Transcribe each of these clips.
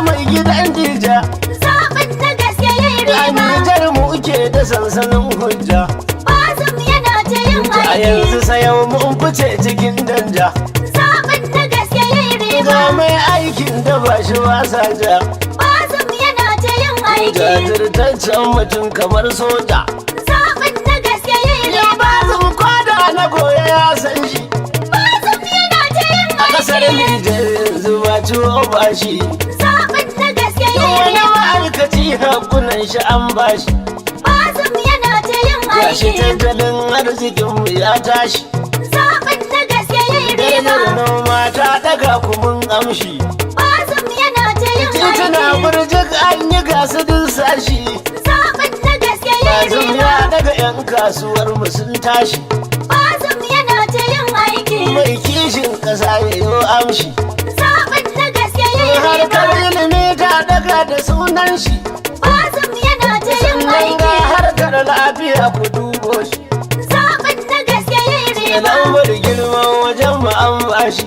mai gidan Dija. Zaɓin na gaske yayi A riba. Nijar mu ke da sansanin hujja. Bazum yana ta yin A yanzu aiki. sayan mun fice cikin danja. Zaɓin na gaske yayi riba. Ga mai aikin da ba shi wasa ja. Bazum yana ta yin aiki. Jajirtaccen mutum kamar soja. Zaɓin na gaske yayi Ya riba. ba su kwada na goya ya san shi. Bazum yana ta yin A kasar aiki. Nijar yanzu ba ciwo ba shi. Zaɓin na gaske yayi Wani riba. ma'aikaci hakunan shi an bashi. Bazum yana ta yin Gashi aiki. tattalin arzikinmu ya tashi. Zaɓin na gaske yayi riba. Darajar noma ta daga kumun amshi. Bazum yana ta yin Tituna aiki. burjik an yi gasu duk sashi. Zaɓin na gaske yayi Bazum riba. ya daga 'yan kasuwar mu sun tashi. Bazum yana ta yin aiki. Mai kishin ƙasa ya yi amshi. Zaɓin na gaske yayi Harkar riba. ilimi ta daga da sunan shi. Bazum yana ta yin Sannan ga aiki. harkar lafiya ku dubo shi. Zaɓin na gaske yayi riba. Lambar girman wajen mu an bashi.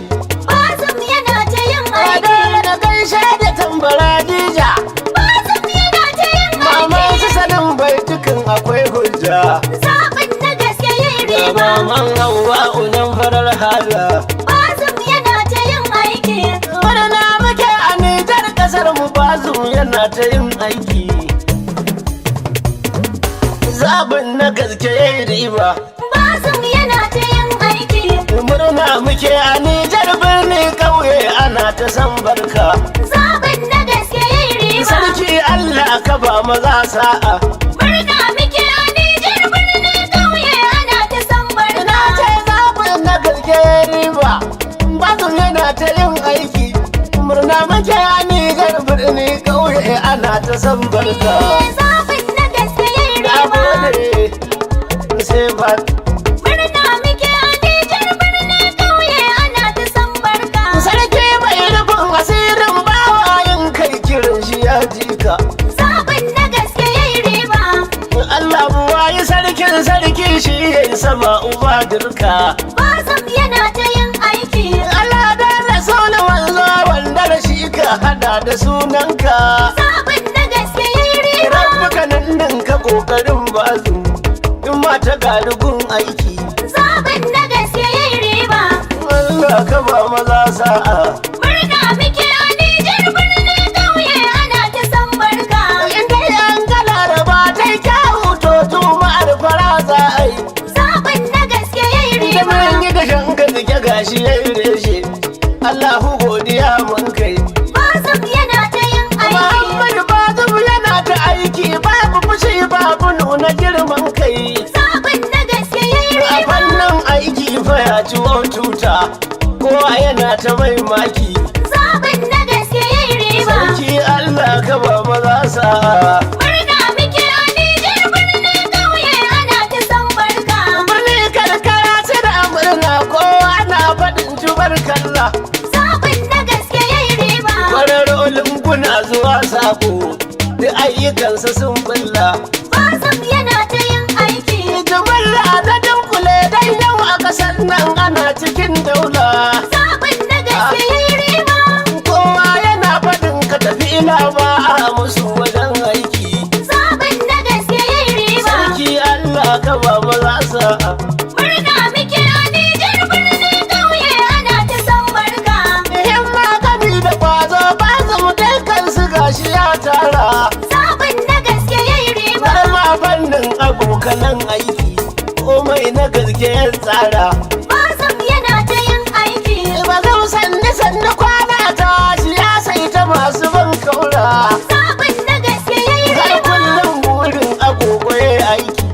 Bazum yana ta yin aiki. Dole da gaishe da tambara dija. Bazum yana ta yin Maman aiki. su sanin baitukan akwai hujja. Zaɓin na gaske yayi Ga riba. maman Hauwa unan farar hala. Bazum yana ta yin aiki. Murna muke a Nijar kasar mu Bazum yana ta yin aiki. Zabin na gaske yayi riba. Bazum yana ta yin aiki. Murna muke a Nijar birni ƙauye ana ta san barka. Zaɓin na gaske yayi riba. Sarki Allah ka ba maza sa'a. Murna muke a Nijar birni ƙauye ana ta san barka. Na ce zaɓin na gaske yayi riba. Bazum yana ta yin aiki. Murna muke a Nijar birni ƙauye ana ta san barka. Zaɓin na gaske yayi Na riba. gode sai ba Murna muke a Nijar birni ƙauye ana ta san barka. Sarki mai rufin asirin bawayin kai kiran shi ya jika. Zaɓin na gaske yayi riba. Allah buwayi sarkin sarki shi ya yi sama uba dirka. Bazum yana ta yin aiki. Allah da rasulu manzo wanda da shi ka hada da sunanka. Zaɓin na gaske yayi riba. Rabbuka nan nan ka kokarin bazu in ma ta garugun aiki. Zaɓin na gaske yayi riba. Allah ka ba maza sa'a. Murna muke a Nijar birni ƙauye ana ta san barka. In dai an ga laraba ta kyawu to juma'ar fara za a yi. Zaɓin na gaske yayi Da riba. mun yi dashen ka jike gashi ya yi reshe. Allahu godiya mun kai. Bazum yana ta yin aiki. Muhammadu Bazum yana ta aiki babu fushi babu nuna girman kai. Zaɓin na gaske yayi A riba. fannin aiki fa ya ciwo tuta, kowa yana ta mai maki. Zaɓin na gaske yayi riba. Sarki Allah ka ba maza sa'a. Murna muke a Nijar birni ƙauye ana ta san barka. Birni karkara suna murna kowa na faɗin jubar kalla. Zaɓin na gaske yayi riba. Kwararo lunguna zuwa sako, duk ayyukansa sun bulla. Bazum yana ta yin aiki. Jimilla na dunkule dan yau a ƙasar nan ana cikin daula. Zaɓin na gaske yayi riba. Kowa yana faɗin ka tafi ina ba a musu wajen aiki. Zaɓin na gaske yayi riba. Sarki Allah ka ba maza sa'a. Murna muke a Nijar birni ƙauye ana ta san barka. Himma gami da kwazo ba su dukkan su gashi ya tara. Zaɓin na gaske yayi riba. Har ma fannin abokanan aiki, komai na gaske ya tsara. Bazum yana ta yin aiki. Ba zan sanni sanni kwana ta shi ya saita masu ban kaura. Zaɓin na gaske yayi Har riba. kullum burin agogo ya aiki,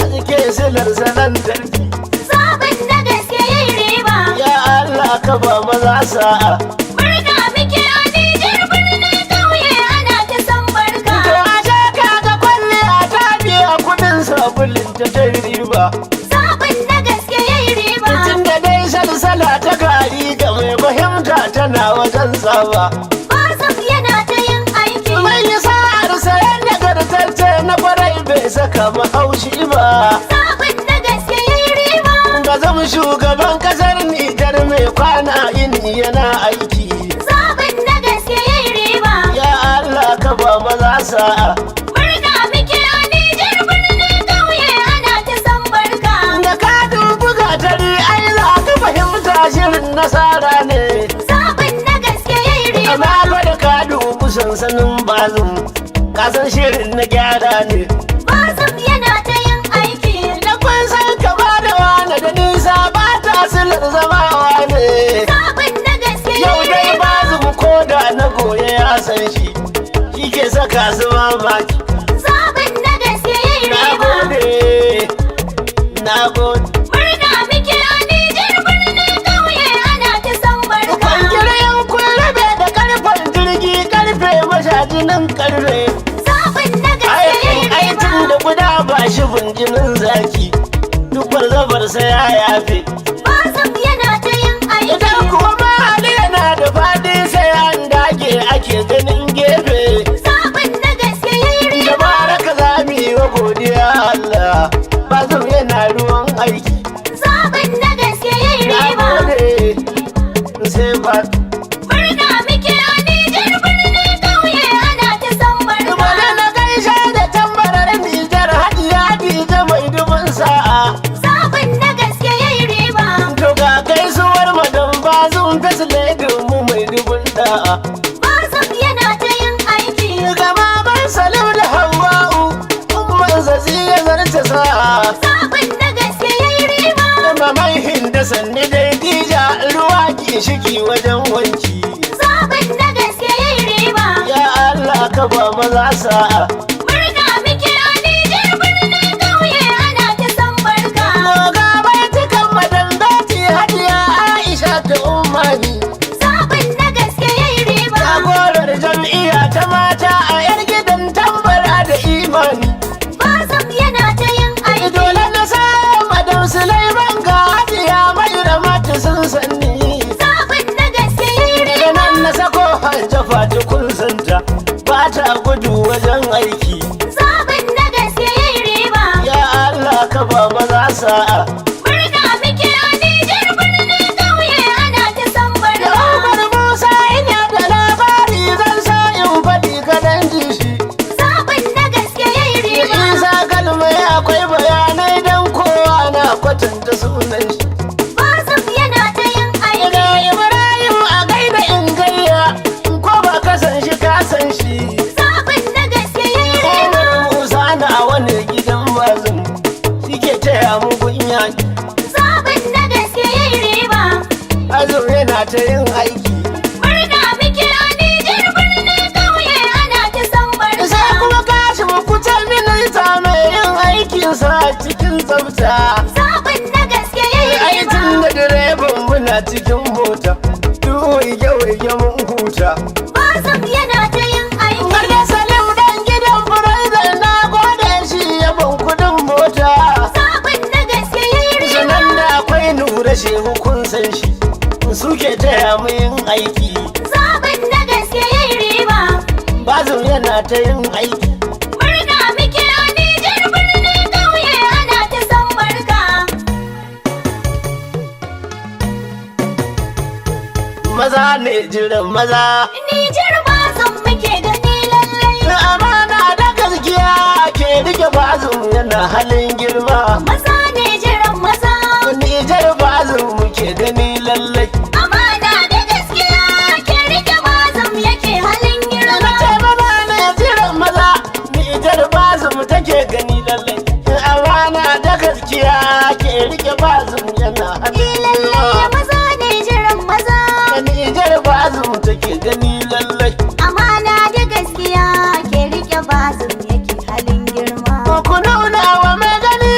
haske silar sanan darki. Zaɓin na gaske yayi riba. Ya Allah ka ba maza sa'a. Murna muke a Nijar birni ƙauye ana ta san barka. To ashe kaga kwalliya ta biya kudin sabulin ta ta riba. Zaɓin na gaske yayi riba. Tun da dai salsala ta gari ga mai fahimta tana wajen tsaba. Bazum yana ta yin aiki. Mai yi sa'ar sayan nagartacce na kwarai bai saka mahaushi ba. Zaɓin na gaske yayi riba. Ga zama shugaban kasar Nijar mai kwana yini yana aiki. Zaɓin na gaske yayi riba. Ya maza sa'a. Murna muke a Nijar birni ƙauye ana ta san barka. Da ka dubi gatari ai za ka fahimta shirin nasara ne. Zaɓin na gaske yayi riba. Amma fa da ka dubi sansanin bazum, kasan shirin na gyara ne. Bazum yana ta yin aiki. Da kun san ka ba da wane da nisa ba ta silar zama wane. Zaɓin na gaske Yau yayi dai riba. bazum ko da na goye ya san shi, shi ke saka su mamaki. Zaɓin na gaske yayi Na riba. gode, na gode. Murna muke a Nijar birni ƙauye ana ta san barka. Kwangirin yankun rabe da karfen jirgi karfe mashajinin karfe. Zaɓin na gaske yayi Aikin riba. da guda ba shi bunjinin zaki, duk barzabar sai ya yafe. Bazum yana ta yin aiki. Idan kuwa ma Ali yana da faɗi sai an dage ake ganin gefe. Zaɓin na gaske yayi riba. Tabaraka za mu yi wa godiya Allah, bazum yana ruwan aiki. Zaɓin na gaske yayi Na riba. gode, sai ba. Murna muke a Nijar birni ƙauye ana ta san barka. Bana na gaishe da tambarar Nijar Hajiya Dija mai dubin sa'a. Zaɓin na gaske yayi riba. To ga gaisuwar madam bazum fesledin mu mai dubin da'a. Bazum yana ta yin aiki. Ga maman Salim da Hawwa'u, umman zazi ya zarta sa'a. Zaɓin na gaske yayi riba. Maman Hinda sanni dai Dija ruwa ginshiki wajen wanki. Zaɓin na gaske yayi riba. Ya Allah ka ba maza sa'a. Murna muke a Nijar birni ƙauye ana ta san barka. Ga baitukan madam Beti Hajiya Aisha ta ummani. Zaɓin na gaske yayi riba. Jagorar jam'iyya ta mata a 'yar gidan tambara da imani. Bazum yana ta yin aiki. Dole na sa madam Sulaiman ga Hajiya mai ramata sun sanni. Zaɓin na gaske yayi Daga riba. nan na sako hajja fati kun santa ba ta gudu wajen aiki. Zaɓin na gaske yayi riba. Ya Allah ka ba maza sa'a. Murna muke a Nijar birni ƙauye ana ta san Da barka. Umar Musa ina da labari zan sa in faɗi kaɗan ji shi. Zaɓin na gaske yayi riba. Isa kalmai akwai bayanai don kowa na kwatanta sunan shi. Bazum yana ta yin aiki. Ga Ibrahim a gaida in gayya, ko ba ka san shi ka san shi. Zaɓin na gaske yayi riba. Umar Musa na wani gidan bazum, shi ke taya mu gunya. Zaɓin na gaske yayi riba. Azum yana ta yin aiki. Murna muke a Nijar birni ƙauye ana ta san barka. Sai kuma kashi mu kuce minista mai yin aikinsa cikin tsafta. Zaɓin na gaske yayi riba. Aikin da direban muna cikin mota, duk waige-waige mun huta. Bazum yana ta yin aiki. Garda Salim dan gidan Furaiza na gode shi ya ban kudin mota. Zaɓin na gaske yayi riba. Sanan da akwai nura shehu kun san shi, suke taya mu yin aiki. Zaɓin na gaske yayi riba. Bazum yana ta yin aiki. Murna muke a Nijar birni ƙauye ana ta san barka. Maza ne jiran maza. Nijar bazum muke gani lallai. Amana da gaskiya ke rike bazum yana halin girma. Maza ne jiran maza. Nijar bazum muke gani lallai. Amana da gaskiya ke rike bazum yake halin girma. Na ce maza ne jiran maza, Nijar bazum take gani lallai. Amana da gaskiya ke rike bazum yana halin Lallai girma. maza ne jiran maza. Nijar bazum take gani lallai. Amana da gaskiya ke rike bazum yake halin girma. Ku nuna wa mai gani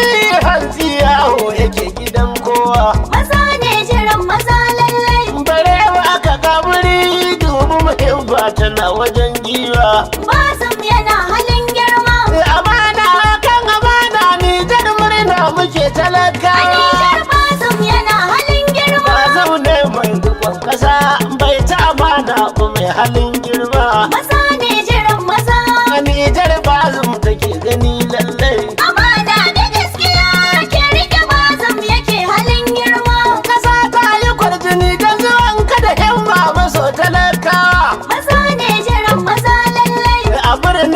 hantsi yawo yake gidan kowa. Maza ne jiran maza lallai. Barewa aka kaburi dubu muhimma tana wajen giwa. Bazum yana halin girma. Amana kan amana Nijar murna muke talakawa. Nijar bazum yana halin girma. Ba zaune mai dukkan kasa bai ta amana ba mai halin girma. Maza ne jiran maza. Nijar bazum take gani lallai. Amana da gaskiya ke rike bazum yake halin girma. Kasa ta yi kwarjini don zuwan kada himma maso talakawa. Maza ne jiran maza lallai. A birnin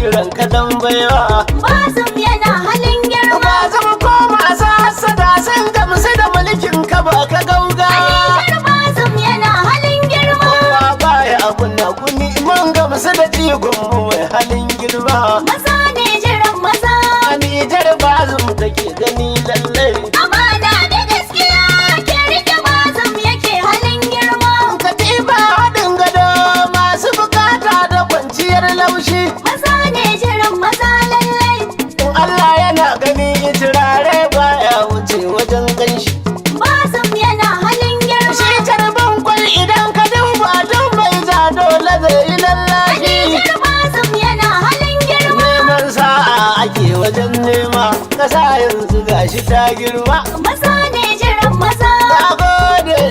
kiran kadan baiwa. Bazum yana halin girma. Ba zan koma hasada sun gamsu da mulkin ka ba ka gauga. Nijar Bazum yana halin girma. Kowa baya kunna kuni mun gamsu da jigon mu mai halin girma. Maza ne jiran maza. A Nijar Bazum take gani lallai. Amana da gaskiya ke rike Bazum yake halin girma. Katifa haɗin gado masu bukata da kwanciyar laushi. Maza ne jiran maza lallai. In Allah yana gani turare baya wuce wajen ganshi. Bazum yana halin girma. Shi tarban kwai idan ka duba don bai ja dole zai yi lallashi. Nijar Bazum yana halin girma. Neman sa'a ake wajen nema, ƙasa yanzu gashi ta girma. Maza ne jiran maza. Na gode,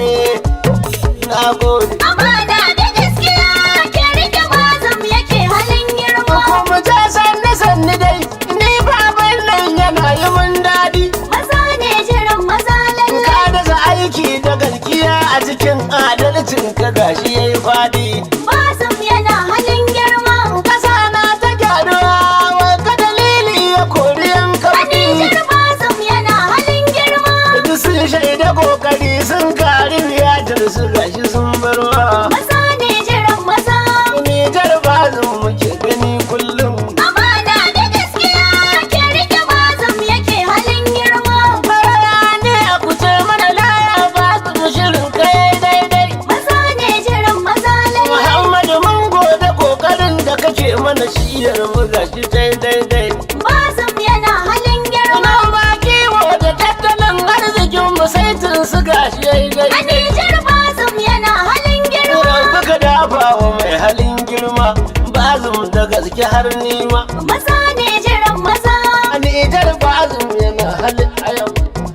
na gode. Amana da gaskiya ke rike Bazum yake halin girma. Kuma ja sanni sanni dai, ni baban nan yana yi mun daɗi. Maza ne jiran maza lallai. Ka dasa aiki da gaskiya a cikin adalcin ka gashi yayi faɗi. Bazum yana halin girma. Ƙasa na ta gyaruwa, wanka dalili ya kori yan kafi. Nijar Bazum yana halin girma. Duk sun shaida kokari sun kari biyatar su gashi sun barwa. Maza ne jiran maza. Nijar Bazum muke gani kullum. Amana da gaskiya ke rike Bazum yake halin girma. Marara ne a kuce mana laya Bazum shirin kai daidai. Maza ne jiran maza lallai. Muhammadu mun gode kokarin da kake mana shiyar mu gashi tai daidai. Bazum yana halin girma. Noma kiwo da tattalin arzikin mu saitin su gashi yayi A daidai. Nijar Bazum yana halin girma. Kuka dafa wa mai halin girma Bazum da gaske har nima. Maza ne jiran maza. A Nijar Bazum yana halin ayau.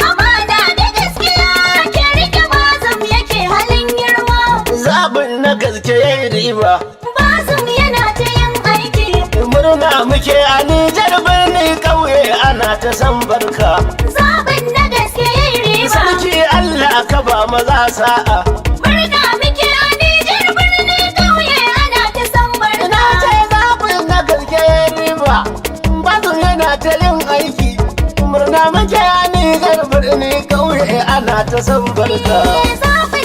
Amana da gaskiya ke rike Bazum yake halin girma. Zaɓin na gaske yayi riba. Bazum yana ta yin aiki. Murna muke a Nijar birni ƙauye ana ta san barka. Zaɓin na gaske yayi riba. Sarki Allah ka ba maza sa'a. Murna muke a Nijar birni ƙauye ana ta san barka. Na ce zaɓin na gaske riba. Bazum yana ta yin aiki. Murna muke a Nijar birni ƙauye ana ta san barka. Zaɓin